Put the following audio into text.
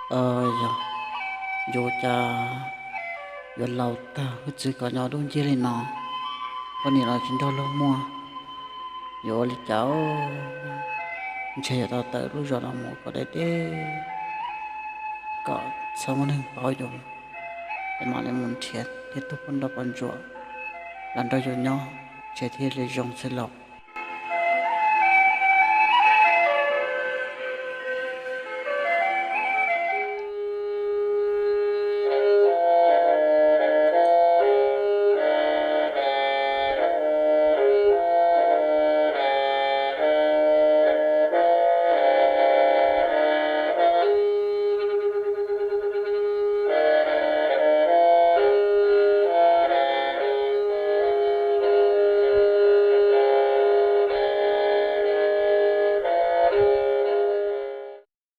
Yog, yuav cas yuav laus tag hwj txwv kom nyob dub nciab li no, poj niam los tsis nrog luag muaj, yuav ua li cas? Ntshe yuav tau tawm lub zos no mus kom deb deb, kom txhob muaj neeg paub yus, es mam li mus nrhiav thiab tug poj nrauj poj ntsuam los nrog yus nyob, ntshe thiaj li zoo xwb lauj.